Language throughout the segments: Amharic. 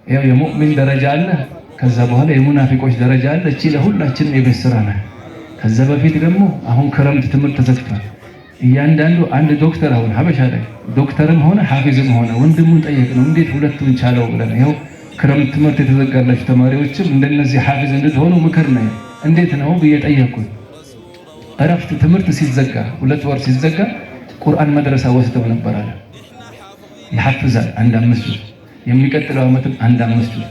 ያው የሙእሚን ደረጃ አለ፣ ከዛ በኋላ የሙናፊቆች ደረጃ አለ። እቺ ለሁላችንም የቤት ስራ ናት። ከዛ በፊት ደግሞ አሁን ክረምት ትምህርት ተዘግቷል። እያንዳንዱ አንድ ዶክተር አሁን ሀበሻ ላይ ዶክተርም ሆነ ሐፊዝም ሆነ ወንድሙን ጠየቅ ነው እንዴት ሁለቱን ቻለው ብለን። ይኸው ክረምት ትምህርት የተዘጋላችሁ ተማሪዎችም እንደነዚህ ሐፊዝ እንድትሆኑ ምክር ነው። እንዴት ነው ብዬ ጠየቅኩት። እረፍት ትምህርት ሲዘጋ 2 ወር ሲዘጋ ቁርአን መድረሳ ወስደው ነበር አለ። ይሐፍዛል አንድ 5 ጁዝ፣ የሚቀጥለው ዓመትም አንድ 5 ጁዝ።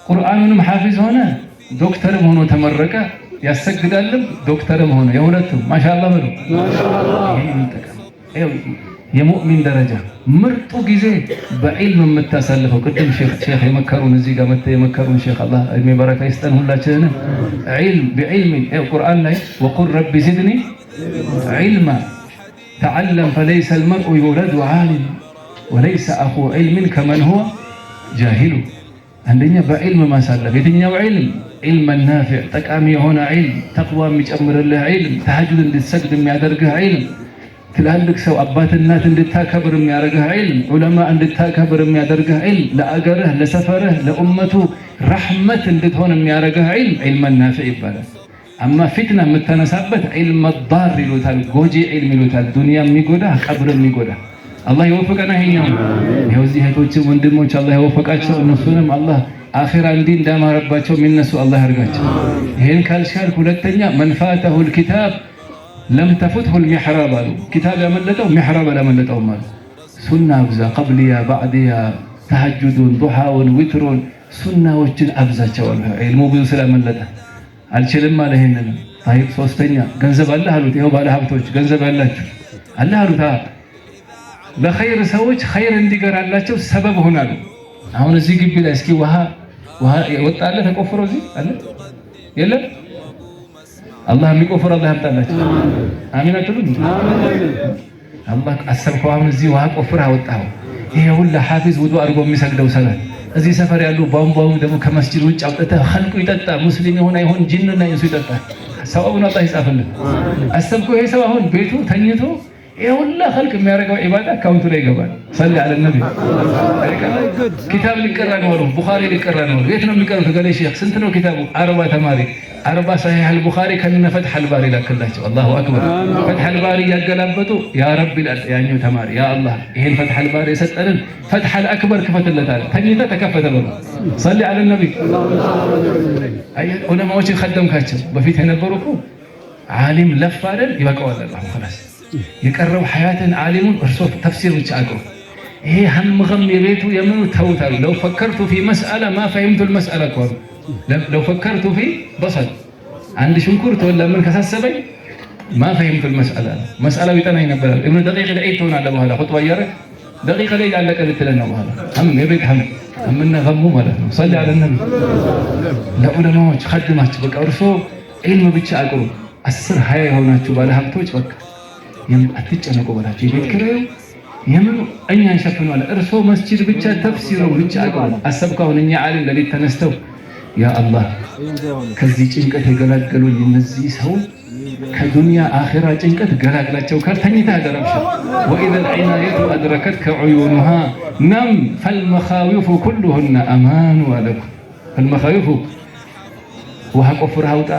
ቁርአኑንም ሐፊዝ ሆነ፣ ዶክተርም ሆኖ ተመረቀ። ያሰግዳልም ዶክተርም ሆነ የሁለቱም ማሻአላህ በሉ። የሙእሚን ደረጃ ምርጡ ጊዜ በዒልም የምታሳልፈው ቅድም ሼኽ የመከሩን እዚህ ጋር መጥተው የመከሩን ሼኽ አላህ እድሜ በረካ ይስጠን ሁላችንንም። ዒልም بعلم ቁርአን ላይ وقل رب زدني علما تعلم فليس المرء يولد عالما وليس أخو علم كمن هو جاهل። አንደኛ በዒልም ማሳለፍ። የትኛው ዒልም? علم نافع ጠቃሚ የሆነ ዒልም፣ ተቅዋ የሚጨምርልህ ዒልም፣ ተሐጁድ እንድትሰግድ የሚያደርግህ ዒልም፣ ትላልቅ ሰው አባት እናት እንድታከብር የሚያደርግህ ዒልም፣ ዑለማ እንድታከብር የሚያደርግህ ዒልም፣ ለአገርህ፣ ለሰፈርህ፣ ለኡመቱ ረሕመት እንድትሆን የሚያደርግህ ዒልም علم نافع ይባላል። أما ፊትና የምታነሳበት علم ضار ይሉታል፣ ጎጂ ዒልም ይሉታል። ዱንያ የሚጎዳ ቀብር የሚጎዳ። አላህ የወፈቀና ይሄኛው ይኸው እዚህ እህቶችም ወንድሞች አላህ የወፈቃቸው እነሱንም አላህ አኺራ እንዲህ እንዳማረባቸው የሚነሱ አላህ ያርጋቸው። ይሄን ካልቻልክ ሁለተኛ من فاته الكتاب لم تفته المحراب አሉ። ኪታብ ያመለጠው ሚሕራብ አላመለጠውም አሉ። ሱና አብዛ፣ ቀብልያ፣ ባዕድያ፣ ተሐጁዱን፣ ዱሓውን፣ ዊትሩን ሱናዎችን አብዛቸው አሉ። ዒልሙ ብዙ ስላመለጠ አልችልም አለ። ይሄንንም طيب ሶስተኛ ገንዘብ አለ አሉት። ይኸው ባለ ሀብቶች ገንዘብ ያላችሁ አለ አሉት። ለኸይር ሰዎች ኸይር እንዲገራላቸው ሰበብ ሆናሉ። አሁን እዚህ ግቢ ላይ እስኪ ውሃ ውሃ ወጣ አለ ተቆፍሮ እዚህ አለ የለም? አላህ የሚቆፍር አላህ ያምጣላቸው። አሚን አትሉም? አላህ አሰብከው። አሁን እዚህ ውሃ ቆፍረህ አወጣኸው። ይሄ ሁላ ሐፊዝ ውዱ አድርጎ የሚሰግደው ሰላት እዚህ ሰፈር ያሉ ቧንቧውን ደግሞ ከመስጂድ ውጭ አውጥተህ ኸልቁ ይጠጣ፣ ሙስሊም ይሁን አይሁን ጂንና ኢንሱ ይጠጣ። ሰዋቡን አላህ ይጻፍልን። አሰብከው። ይሄ ሰው አሁን ቤቱ ተኝቶ ይሄ ሁላ ኸልቅ የሚያደርገው ዒባዳ አካውንቱ ላይ ይገባል። صل على النبي። ኪታብ ሊቀራ ነው አሉ። ቡኻሪ ሊቀራ ነው አሉ። የት ነው የሚቀሩት? ገሌ ሼክ ስንት ነው ኪታቡ? 40 ተማሪ 40 ሰሒህ አልቡኻሪ ከነ ፈትሕ አልባሪ ላክላቸው። الله أكبر። ፈትሕ አልባሪ እያገላበጡ يا رب ይላል ያኛው ተማሪ፣ ያ አላህ ይሄን ፈትሕ አልባሪ የሰጠንን ፈትሕ አልአክበር ክፈትለታል። ተኝተ ተከፈተ በሉ። صل على النبي። ዑለማዎችን ከደምካቸው። በፊት የነበሩ እኮ ዓሊም ለፍ አይደል ይበቃዋል። አላሁ خلاص የቀረው ሐያትን ዓሊሙን እርሶ ተፍሲር ብቻ አቅሩ። ይሄ هم غم የቤቱ የምኑ ተውታሉ። لو فكرت في مسألة ما فهمت المسألة እኮ አሉ። لو فكرت في بصل አንድ ሽንኩርት ወላ ምን ከሳሰበኝ ما فهمت المسألة መስአላው ይጠናኝ ነበራል። ኢብኑ ደቂቅ ልዒድ ትሆናለህ በኋላ ኹጥባ እያደረግ ደቂቅ ልዒድ አለቀ ልትለን ነው በኋላ هم የቤት هم همና ገሙ ማለት ነው። صل على النبي። ለዑለማዎች ከድማችሁ በቃ እርሶ ዒልም ብቻ አቅሩ። 10 20 የሆናችሁ ባለሀብቶች በቃ አትጨነቁ በላቸው። የቤት ኪራዩ የምኑ እኛ እንሸፍነዋለን። እርሶ መስጂድ ብቻ ተፍሲሩ ብቻ አቅሩ። አሰብኩ አሁን እኛ ዓሊም ሌሊት ተነስተው ያ አላህ ከዚህ ጭንቀት የገላገሉኝ እነዚህ ሰው ከዱንያ አኺራ ጭንቀት ገላግላቸው ካል ተኝተህ አደረብሽ። وإذا العناية أدركتك عيونها نم فالمخاوف كلهن أمان አለኩ። فالمخاوف ውሃ ቆፍረህ አውጣ፣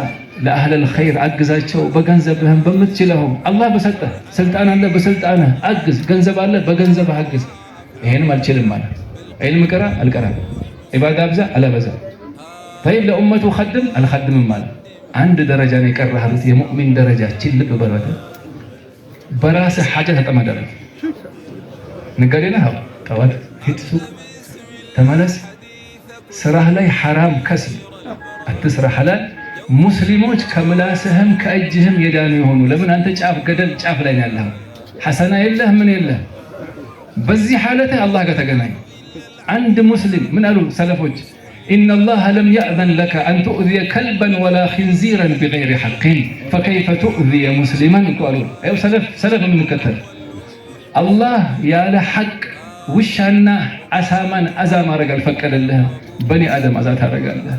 ለ أهل الخير አግዛቸው፣ በገንዘብህም በምትችለውም አላህ በሰጠህ ስልጣን አለ፣ በስልጣንህ አግዝ፣ ገንዘብ አለ፣ በገንዘብህ አግዝ። ይሄንም አልችልም ማለት ዒልም ቅራ አልቀራም፣ ዒባዳ አብዛ አላበዛ፣ طيب ለኡመቱ ኸድም አልኸድምም ማለት አንድ ደረጃ ነው የቀረህ አሉት። የሙእሚን ደረጃ ችን ልብ በሏት። በራስህ ሓጃ ተጠመዳሉት። ነጋዴ ነህ፣ ጠዋት ሂድ ሱቅ ተመለስ። ስራህ ላይ ሐራም ከስብ አትስራ፣ ሐላል። ሙስሊሞች ከምላስህም ከእጅህም የዳኑ የሆኑ ለምን አንተ ጫፍ ገደል ጫፍ ላይ ያለኸው ሐሰና የለህ ምን የለህ። በዚህ ሐለትህ አላህ ጋር ተገናኝ። አንድ ሙስሊም ምን አሉ ሰለፎች? إن الله لم يأذن لك أن تؤذي كلبا ولا خنزيرا بغير حق فكيف تؤذي مسلما እኮ አሉ። ይኸው ሰለፍ ሰለፍ የምንከተል አላህ ያለ ሐቅ ውሻና አሳማን አዛ ማድረግ አልፈቀደልህም። በኒ አደም አዛ ታደርጋለህ።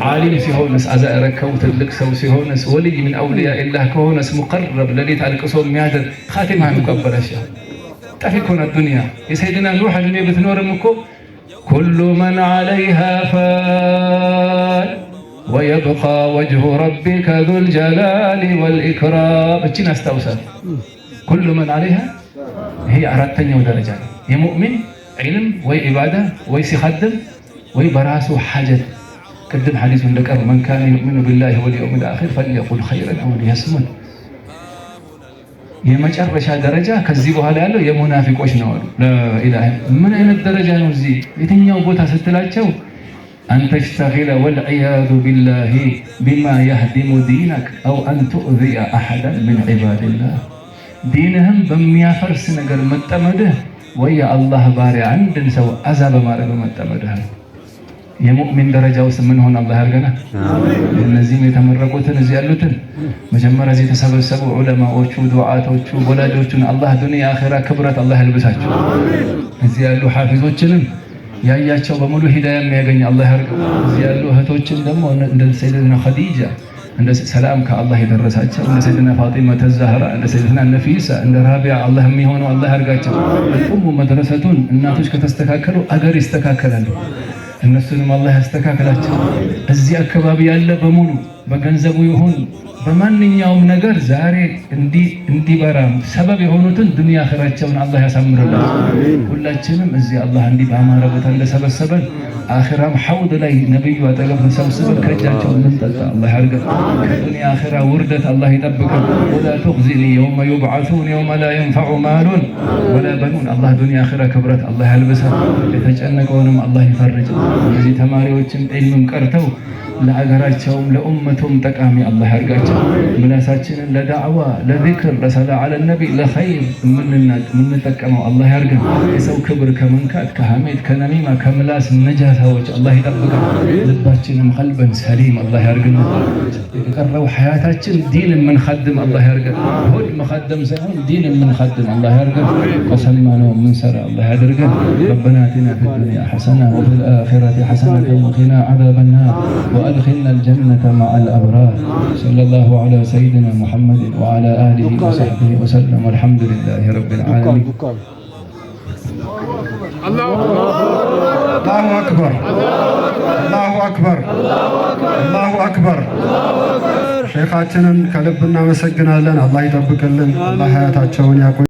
ዓሊም ሲሆንስ አዛ ያረከው ትልቅ ሰው ሲሆንስ ولي من أولياء الله ከሆነስ مقرب ሌሊት አልቅሶ የሚያድር ኻቲማህን እኮ አበላሸ። ጠፊ እኮ ናት ዱንያ። የሰይድና ኑሕ እድሜ ብትኖርም እኮ كل من عليها فان ويبقى وجه ربك ذو الجلال والإكرام። እችን አስታውሳት። كل من عليها ይሄ አራተኛው ደረጃ ነው። የሙእሚን ዒልም ወይ ዒባዳ ወይ ሲኸድም ወይ በራሱ ሓጀት። ቅድም ሐዲሱ እንደቀሩ من كان يؤمن بالله واليوم الآخر فليقل خيرا أو ليصمت። የመጨረሻ ደረጃ ከዚህ በኋላ ያለው የሙናፊቆች ነው አሉ። لا إله፣ ምን አይነት ደረጃ ነው? እዚህ የትኛው ቦታ ስትላቸው أن تشتغل والعياذ بالله بما يهدم دينك أو أن تؤذي أحدا من عباد الله፣ ዲንህም በሚያፈርስ ነገር መጠመድህ ወይ የአላህ ባሪያ አንድን ሰው አዛ በማድረግ መጠመድህ ነው። የሙእሚን ደረጃ ውስጥ ምን ሆን አላህ ያርገና። እነዚህም የተመረቁትን እዚህ ያሉትን መጀመሪያ እዚህ የተሰበሰቡ ዑለማዎቹ፣ ዱዓቶቹ፣ ወላጆቹን አላህ ዱንያ አኺራ ክብረት አላህ ያልብሳቸው። እዚህ ያሉ ሐፊዞችንም ያያቸው በሙሉ ሂዳያ የሚያገኝ አላህ ያርገው። እዚህ ያሉ እህቶችን ደግሞ እንደ ሰይድና ኸዲጃ እንደ ሰላም ከአላህ የደረሳቸው፣ እንደ ሰይድና ፋጢማ ተዛህራ፣ እንደ ሰይድና ነፊሳ፣ እንደ ራቢያ አላህ የሚሆነው አላህ ያርጋቸው። الأم مدرسة፣ እናቶች ከተስተካከሉ አገር ይስተካከላሉ። እነሱንም አላህ ያስተካክላቸው። እዚህ አካባቢ ያለ በሙሉ በገንዘቡ ይሁን በማንኛውም ነገር ዛሬ እንዲበራ ሰበብ የሆኑትን ዱንያ አኺራቸውን አላህ ያሳምርላቸው። ሁላችንም እዚህ አላህ እንዲህ በአማረ ቦታ እንደሰበሰበን አኺራም ሐውድ ላይ ነብዩ አጠገብ ተሰብስበን ከእጃቸው የምንጠጣ አላህ ያርገን። ከዱንያ አኺራ ውርደት አላህ ይጠብቀን። ولا تخزني يوم يبعثون يوم لا ينفع مال ولا بنون። አላህ ዱንያ አኺራ ክብረት አላህ ያልብሰን። የተጨነቀውንም አላህ ይፈርጅ። እነዚህ ተማሪዎችም ዒልምም ቀርተው ለአገራቸውም ለኡመቱም ጠቃሚ አላህ ያርጋቸው። ምላሳችንን ለዳዕዋ፣ ለዚክር፣ ለሰላ ዐለ ነቢ፣ ለኸይር የምንጠቀመው አላህ ያርገን። የሰው ክብር ከመንካት፣ ከሐሜት፣ ከነሚማ፣ ከምላስ ነጃሳዎች አላህ ይጠብቀን። ልባችንም قلبا سليم አላህ ያርግልን። የቀረው ሐያታችን ዲን የምንኸድም አላህ ያርገን። ሆድ መኸደም ሳይሆን ዲን የምንኸድም አላህ ያርገን። ከሰማነው የምንሰራ አላህ ያድርገን። ربنا آتنا في الدنيا حسنة وفي الآخرة حسنة وقنا عذاب النار وأدخلنا الجنة مع الأبرار. صلى الله على سيدنا محمد وعلى آله وصحبه وسلم والحمد لله رب العالمين። الله أكبر، الله أكبر، الله أكبر። ሼኻችንን ከልብ እናመሰግናለን። አላህ ይጠብቅልን። አላህ ሀያታቸውን ያቆይ።